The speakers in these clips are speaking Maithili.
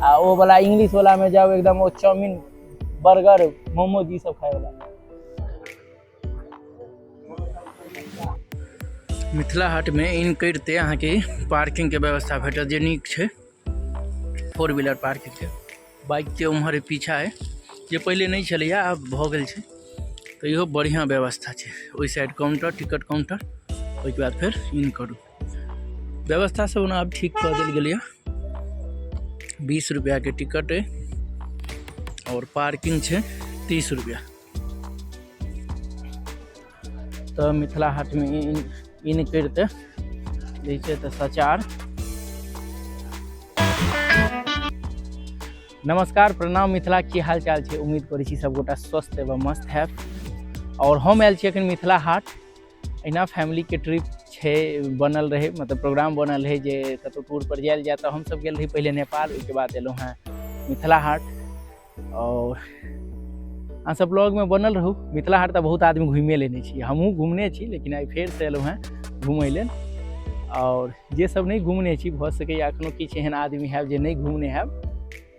आ ओ वाला इंग्लिश वाला में जाओ एकदम ओ चाउमीन बर्गर मोमोज ई सब खाए वाला। मिथिला हाट में इन करिते अहाँके पार्किंग के व्यवस्था भेटत जे नीक छै। फोर व्हीलर पार्किंग छै, बाइक के उम्हर पीछा है जे पहिले नहि छलैया, आब भऽ गेल छै। तऽ इहो बढ़िआँ व्यवस्था छै। ओहि साइड काउंटर, टिकट काउंटर, ओहिके बाद फेर इन करू। व्यवस्था सब ओना आब ठीक कऽ देल गेलैया। 20 रुपैआके टिकट अइ आओर पार्किंग छै 30 रुपैआ। तऽ मिथिला हाटमे इन करिते दै छै तऽ सचार। नमस्कार, प्रणाम मिथिला, की हाल चाल छै? उम्मीद करै छी सबगोटा स्वस्थ एवं मस्त हैब। और हम आयल छी अखन मिथिला हाट। एहिना फैमिलीके ट्रिप छै बनल रहै, मतलब प्रोग्राम बनल रहै जे कतहु टूर पर जायल जाय। तऽ हमसब गेल रही पहिले नेपाल, ओहिके बाद एलहुँ हेँ मिथिला हाट। और अहाँ सब ब्लॉगमे बनल रहू। मिथिला हाट तऽ बहुत आदमी घुमिए लेने छी, हमहूँ घुमने छी, लेकिन आइ फेरसँ एलहुँ हेँ घुमै लेल। और जे सब नहि घुमने छी, भऽ सकैए एखनो किछु एहन आदमी हैब जे नहि घुमने हैब,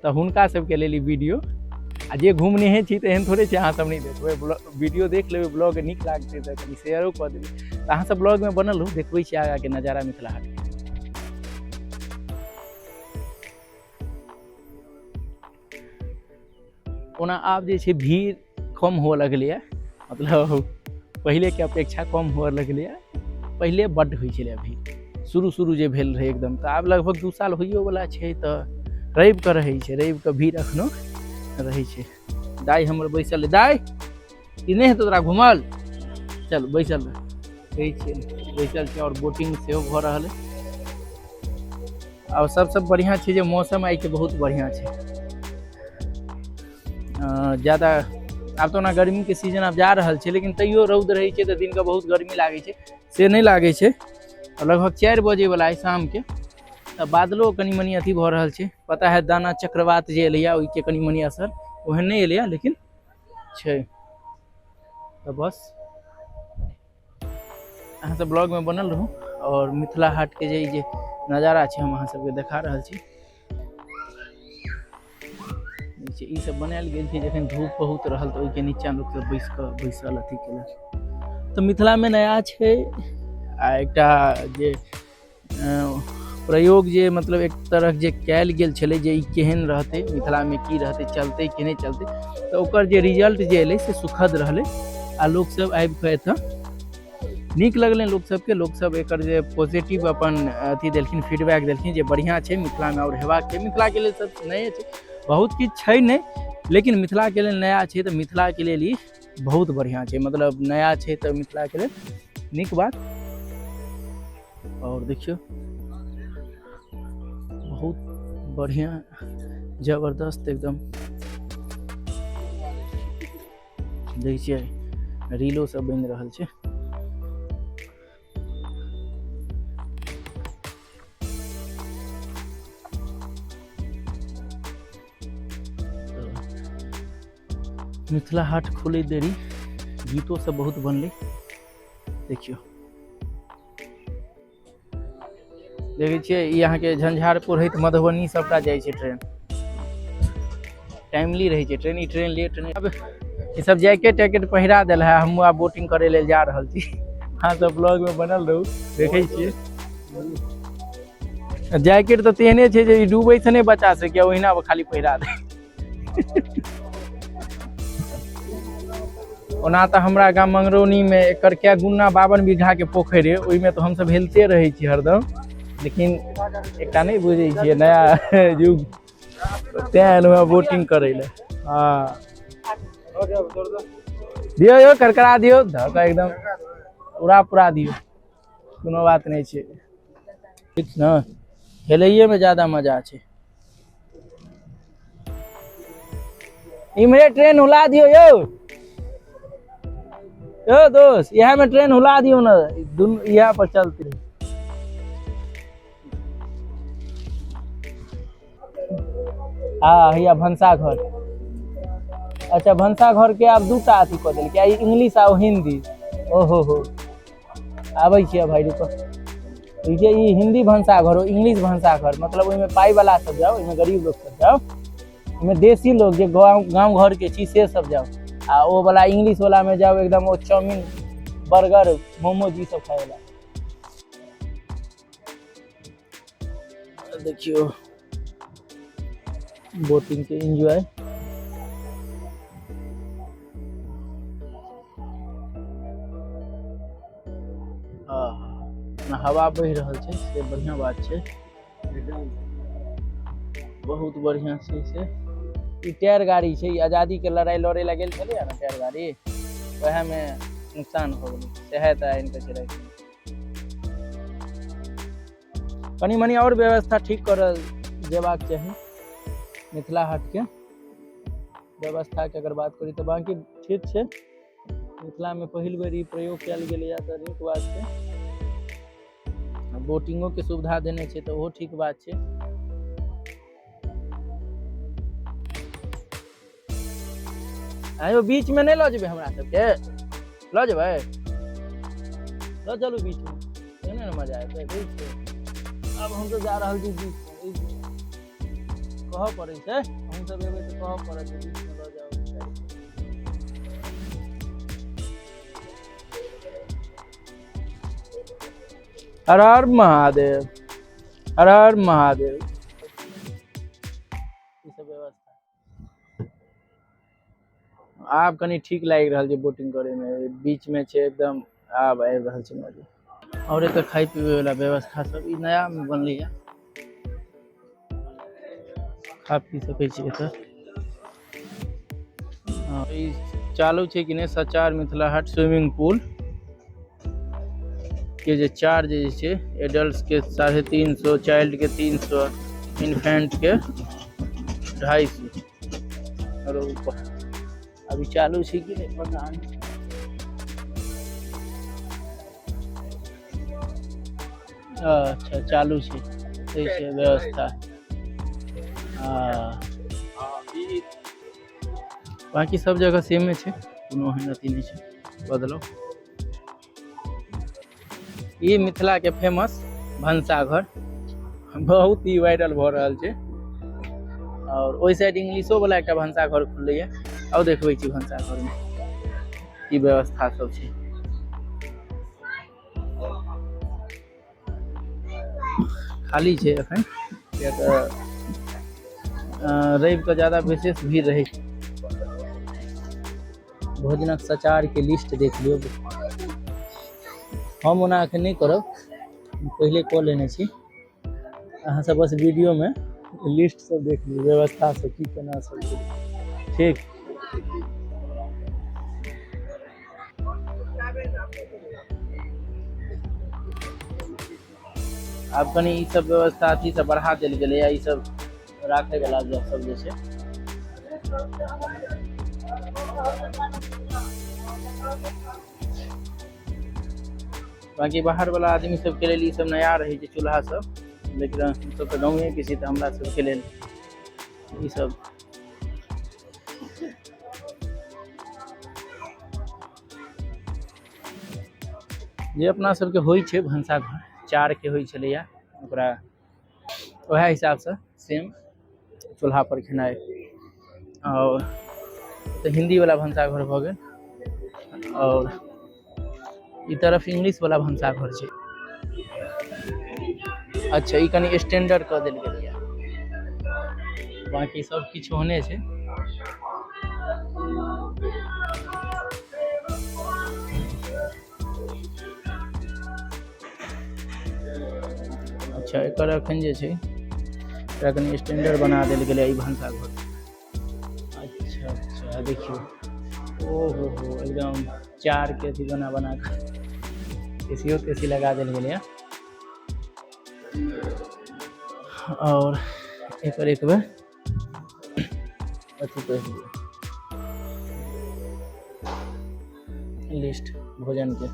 तऽ हुनका सबके लेल ई वीडियो। आ जे घुमने छी तऽ एहन थोड़े छै अहाँ सब नहि देखबै, वीडियो देख लेबै, ब्लॉग नीक लागतै तऽ कनि शेयरो कऽ देबै। तऽ अहाँ सब ब्लॉगमे बनल रहू, देखबै छी आगाँके नजारा मिथिला हाटके। ओना आब जे छै भीड़ कम हुअ लगलैए, मतलब पहिलेके अपेक्षा कम हुअ लगलैए। पहिले बड्ड होइ छलै भीड़, शुरू शुरू जे भेल रहै एकदम। तऽ आब लगभग 2 साल होइयोवला छै। तऽ रविके रहै छै, रविके भीड़ एखनो रहै छै। दाइ हमर बैसल, दाइ ई नहि हेतौ तोरा घुमल, चल बैसल रह। कहै छियै बैसल छै। आओर बोटिंग सेहो भऽ रहल है। आओर सबसँ बढ़िआँ छै जे मौसम आइके बहुत बढ़िआँ छै। ज्यादा आब तऽ ओना गर्मीके सीजन आब जा रहल छै, लेकिन तैयो रौद रहै छै तऽ दिनके बहुत गर्मी लागै छै, से नहि लागै छै। लगभग 4 बजेवला अइ शामके, तऽ बादलो कनि मनि अथी भऽ रहल छै। पता है दाना चक्रवात जे एलैया ओहिके कनि मनि असर ओहन नहि एलैया, लेकिन छै। तऽ बस अहाँ सब ब्लॉगमे बनल रहू। आओर मिथिला हाटके जे ई जे नजारा छै हम अहाँ सबके देखा रहल छी। ई सब बनायल गेल छै जखन धूप बहुत रहल तऽ ओहिके नीचा लोक सब बैस कऽ बैसल अथी केलक। तऽ मिथिलामे नया छै आ एकटा जे प्रयोग जे मतलब एक तरह जे कयल गेल छलै जे ई केहन रहतै, मिथिलामे की रहतै, चलतै कि नहि चलतै, तऽ ओकर जे रिजल्ट जे एलै से सुखद रहलै। आ लोकसब आबिकऽ एतऽ नीक लगलै लोकसबके। लोकसब एकर जे पॉजिटिव अपन अथी देलखिन, फीडबैक देलखिन जे बढ़िआँ छै मिथिलामे आओर हेबाक छै। मिथिलाके लेल सब नये छै, बहुत किछु छै नहि, लेकिन मिथिलाके लेल नया छै। तऽ मिथिलाके लेल ई बहुत बढ़िआँ छै, मतलब नया छै तऽ मिथिलाके लेल नीक बात। और देखियौ बहुत बढ़िआँ जबरदस्त एकदम देखै छियै रीलो सब बनि रहल छै। मिथिला हाट खोलै देरी गीतो सब बहुत बनलै। देखियौ देखै छियै ई अहाँके झंझारपुर होइत मधुबनी सबटा जाइ छै ट्रेन, टाइमली रहै छै ट्रेन। ई ट्रेन लेट नहि। अब ई सब जैकेट टैकेट पहिरा देल है, हमहूँ आब बोटिंग करे लेल जा रहल छी। अहाँ सब ब्लॉग में बनल रहू। देखै छियै जैकेट तऽ तेहने छै जे ई डूबै से नहि बचा सकैए, ओहिना खाली पहिरा दे। ओना तऽ हमरा गाम मंगरौनीमे एकर कए गुना 52 बीघाके पोखरि अइ, ओहिमे तऽ हमसब हेलते रहै छी हरदम, लेकिन एकटा नहि बुझै छियै नया युग, तें एलहुँ हँ बोटिंग करै लए। हँ दियौ यौ, करकरा दियौ, धऽ कऽ एकदम उड़ा पुरा दियौ, कोनो बात नहि छै। ठीक ने, हेलैएमे ज्यादा मजा छै। इम्हरे ट्रेन हुला दियौ यौ, यौ दोस्त, इएह में ट्रेन हुला दियौ ने, दुनू इएह पर चलते। हाँ हैया भनसा घर। अच्छा भनसा घर के आब दूटा अथी कऽ देलकै, इंग्लिश आ हिंदी। ओहो हो, आबै छियै भाई, रुको। ई जे ई हिंदी भनसाघर ओ इंग्लिश भनसाघर, मतलब ओहिमे पाइ वाला सब जाओ, ओहिमे गरीब लोग सब जाओ, ओहिमे देसी लोग जे गाँव गाँव घर के छी से सब जाओ। आ ओ वाला इंग्लिश वाला में जाओ एकदम ओ चाउमीन बर्गर मोमोज ई सब खाए वाला। देखियो बोटिंग के एंजॉय। हवा बहि रहल छै से बढ़िया बात छै, बहुत बढ़िया छै से। ई टायर गाड़ी छै, ई आजादी के लड़ाई लड़े ला गेल छलै ने टायर गाड़ी, वएह में नुकसान हो गेलै, सएह तऽ आनि कऽ छै राखि। कनि मनि और व्यवस्था ठीक करल जेबाक चाही मिथिला हाट के व्यवस्था के अगर बात करी तऽ। बाकी ठीक छै, मिथिला में पहिल बेर ई प्रयोग कयल गेलैया तऽ नीक बात छै। बोटिंगो के सुविधा देने छै तऽ ओहो ठीक बात छै। आयो बीच में नहीं लऽ जेबै हमरा सबके? लऽ जेबै? लऽ चलू बीच में, तहने ने मजा एतै। ठीक छै, आब हम सब जा रहल छी बीच में। कहऽ पड़ै छै, अहूँ सब एबै तऽ कहऽ पड़त जे बीच में लऽ जाउ। हर हर महादेव, हर हर महादेव। ई सब व्यवस्था आब कनि ठीक लागि रहल छै बोटिंग करे में, बीच में छै एकदम, आब आबि रहल छै मजा। और एतऽ खाय पीबै वाला व्यवस्था सब ई नया में बनलैया, खा पी सकै छी एतऽ। ई चालू छै कि नहि सचार मिथिला हाट स्विमिंग पूल के जे चार्ज जे छै एडल्ट के 350, चाइल्ड के 300, इन्फेंट के 250। और ऊपर अभी चालू छै कि नहीं पता नहीं। अच्छा चालू छै, सही छै व्यवस्था। हाँ बाकी सब जगह सेमे छै, कोनो एहन अथी नहि छै बदलाव। ई मिथिला के फेमस भनसाघर बहुत ही वायरल भऽ रहल छै। और ओहि साइड इंग्लिशो वाला एकटा भनसाघर खुललैया, आउ देखबै छी भनसाघर में की व्यवस्था सब छै। खाली छै एखन, किया तऽ रवि के ज्यादा विशेष भीड़ रहै छै। भोजनक सचार के लिस्ट देख लियौ। हम ओना एखन नहि करब, पहिले कऽ लेने छी। अहाँ सब बस वीडियो में लिस्ट सब देख लियौ, व्यवस्था सब की केना सब छै। ठीक, आब कनि ई सब व्यवस्था अथी सब बढ़ा देल गेलैया, ई सब राखै वाला सब जे छै। बाकी बाहर वाला आदमी सबके लेल ई सब नया रहै छै चूल्हा सब, लेकिन हमसब तऽ गाँवे के छी तऽ हमरा सबके लेल ई सब जे अपना सबके होइ छै भनसाघर चार के होइ छलैया, ओकरा वएह हिसाबसँ सेम चूल्हा पर खेनाइ। और तऽ हिंदी वाला भनसाघर भऽ गेल, और ई तरफ इंग्लिश वाला भनसाघर छै। अच्छा ई कनि स्टैंडर्ड कऽ देल गेलैया, बाकी सब किछु ओहने छै। अच्छा एकर अखन जे छै एकरा कनि स्टैंडर्ड बना देल गेलै ई भनसाघर। अच्छा अच्छा देखियौ, ओ हो हो एकदम चार के अथी बना बना कऽ एसीओ तेसी लगा देल गेलैया। और एकर एक बेर अथी कहि दियौ लिस्ट भोजन के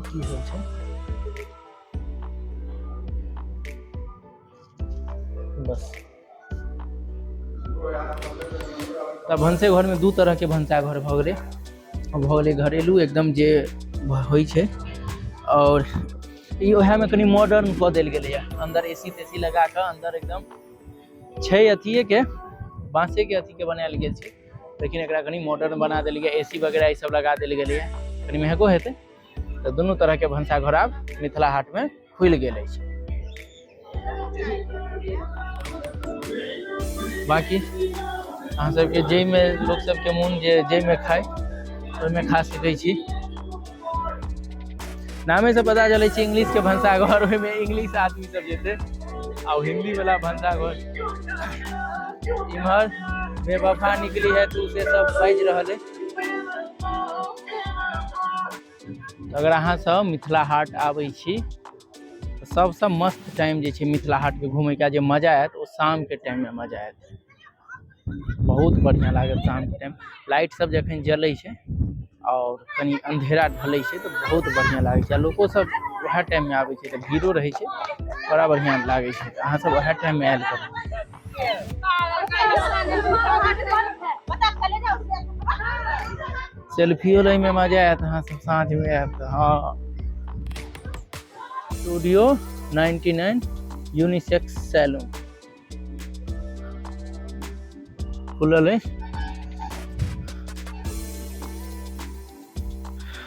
की सब छै। बस तऽ भनसे घर में दू तरह के भनसाघर भऽ गेलै, भऽ गेलै घरेलू एकदम जे होइ छै। आओर ई उएहमे कनि मॉडर्न कऽ देल गेलैए, अन्दर एसी तेसी लगा कऽ अन्दर एकदम छै अथिएके बाँसेके अथीके बनायल गेल छै, लेकिन एकरा कनि मॉडर्न बना देल गेल, एसी वगैरह ई सब लगा देल गेलैए, कनि महगो हेतै। तऽ दुनू तरहके भनसाघर आब मिथिला हाटमे खुलि गेल अछि। बाँकी अहाँ सबके जाहिमे लोक सबके मोन जे जाहिमे खाइ ओहिमे खा सकै छी। नामे से पता चलै छै इंग्लिश के भनसाघर, ओहिमे इंग्लिश आदमी सब जेतै, आ हिंदी वाला भनसाघर। इम्हर बेवफा निकली है तू से सब बाजि रहल है। अगर अहाँ सब मिथिला हाट आबै छी तऽ सबसँ मस्त टाइम जे छै मिथिला हाटके घूमैके जे मजा आयत ओ शामके टाइममे मजा आयत, बहुत बढ़िआँ लागत शामके टाइम। लाइट सब जखन जलै छै आओर कनि अंधेरा ढलै छै तऽ बहुत बढ़िआँ लागै छै, आ लोको सब वएह टाइममे आबै छै तऽ भीड़ो रहै छै, बड़ा बढ़िआँ लागै छै। तऽ अहाँ सब वएह टाइममे आयल करू। सेल्फियो लैमे मजा आयत अहाँ सब साँझमे आयब तऽ। हँ, स्टूडियो 99 यूनिसेक्स सैलून खुलल है।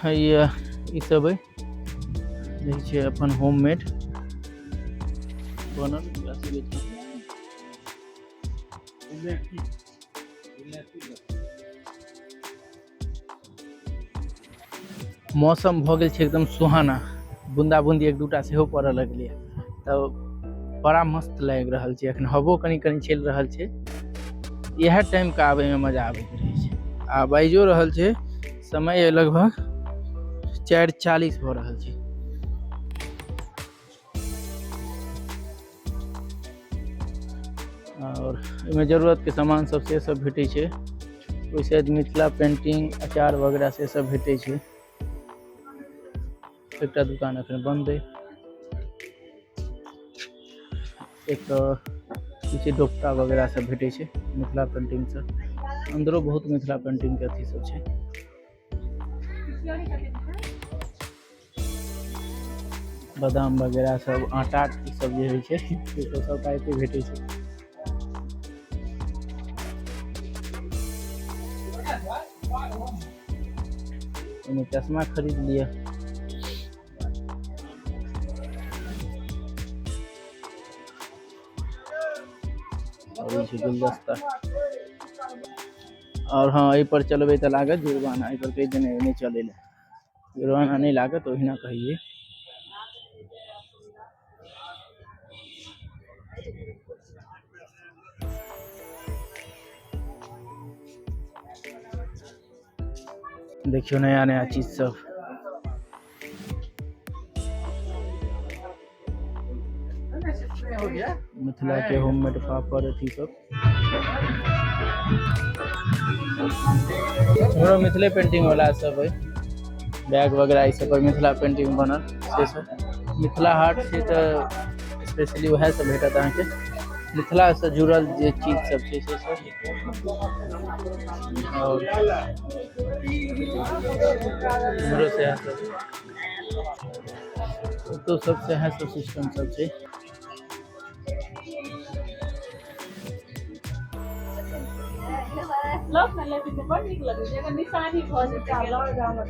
ई सब है देखै छियै अपन होममेड बनल। मौसम भऽ गेल छै एकदम सुहाना, बूंदा बूंदी एक दूटा सेहो पड़ऽ लगलैए, तऽ बड़ा मस्त लागि रहल छै। एखन हवो कनि कनि चलि रहल छै, इएह टाइमके आबैमे मजा आबैत रहै छै। आ बाजियो रहल छै, समय लगभग 4:40 भऽ रहल छै। और एहिमे जरूरतके सामान सब से सब भेटै छै। ओहि साइड मिथिला पेंटिंग अचार वगैरह से सब भेटै छै। एकटा दुकान एखन बंद अइ। एक किछु डोपटा वगैरह सब भेटै छै मिथिला पेंटिंग से। अंदरो बहुत मिथिला पेंटिंग के अथी सब छै। बादाम वगैरह सब, आटा ई सब जे होइ छै से सब सबटा एतै भेटै छै। ओहिमे चश्मा खरीद लिअ। और ई छै गुलदस्ता। और हाँ, एहि पर चलबै तऽ लागत जुर्माना, एहि पर कहि देने नहि चलै लए, जुर्माना नहि लागत, ओहिना कहियै। देखियौ नया नया चीज सब। मिथिला के होममेड पापड़ अथी सब। हमरो मिथिले पेंटिंग वाला सब है, बैग वगैरह ई सब पर मिथिला पेंटिंग बनल से सब। मिथिला हाट छै तऽ स्पेशली वएह सब भेटत अहाँके, मिथिला से जुड़ल जे चीज सब छै से सब। और हमरो सएह सब, तो सब सएह सब सिस्टम सब छै।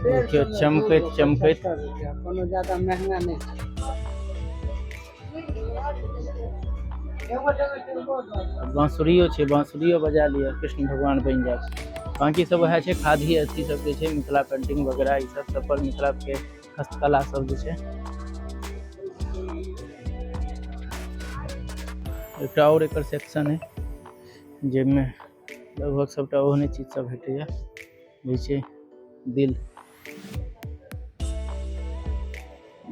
देखियौ चमकैत चमकैत, कोनो ज्यादा महंगा नहि छै। बांसुरियो छै, बांसुरियो बजा लिअ, कृष्ण भगवान बनि जायत। बाकी सब वएह छै, खादी अथी सब जे छै, मिथिला पेंटिंग वगैरह ई सब, सब पर मिथिला के हस्तकला सब जे छै। एकटा और एकर सेक्शन है जाहिमे लगभग सबटा ओहने चीज सब भेटैया, जैसे दिल।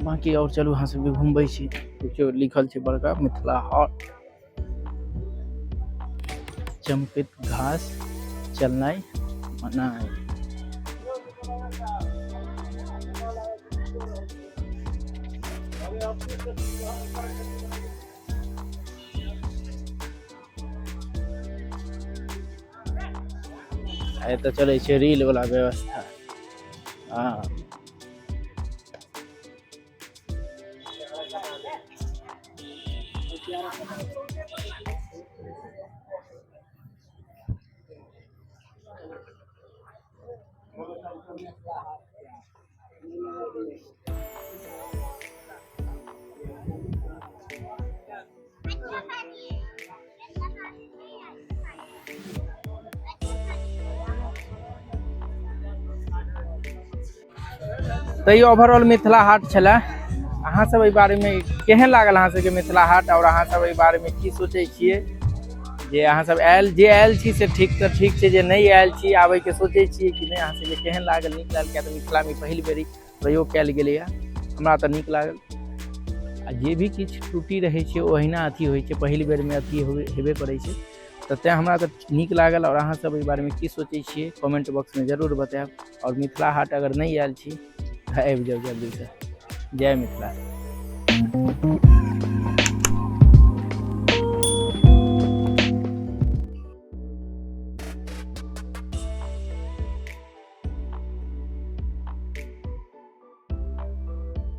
बाकी और चलू अहाँ सबके घुमबै छी। देखियौ लिखल छै बड़का मिथिला हाट। चमकैत घास चलनाइ मनाइ। आ एतऽ चलै छै रील वाला व्यवस्था। हँ। तऽ ई ओवरऑल मिथिला हाट छलै। अहाँ सब एहि बारेमे केहन लागल अहाँ सबके मिथिला हाट, आओर अहाँ सब एहि बारेमे की सोचै छियै? जे अहाँ सब आयल, जे आयल छी से ठीक तऽ ठीक छै, जे नहि आयल छी आबैके सोचै छियै कि नहि, अहाँ सबके केहन लागल? नीक लागल? किया तऽ मिथिलामे पहिल बेर ई प्रयोग कयल गेलैए, हमरा तऽ नीक लागल। आ जे भी किछु त्रुटि रहै छै ओहिना अथी होइ छै, पहिल बेरमे अथी हेबे करै छै, तऽ तेँ हमरा तऽ नीक लागल। आओर अहाँ सब एहि बारेमे की सोचै छियै कमेंट बॉक्समे जरूर बतायब। आओर मिथिला हाट अगर नहि आयल छी तऽ आबि जाउ जल्दीसँ। जय मिथिला।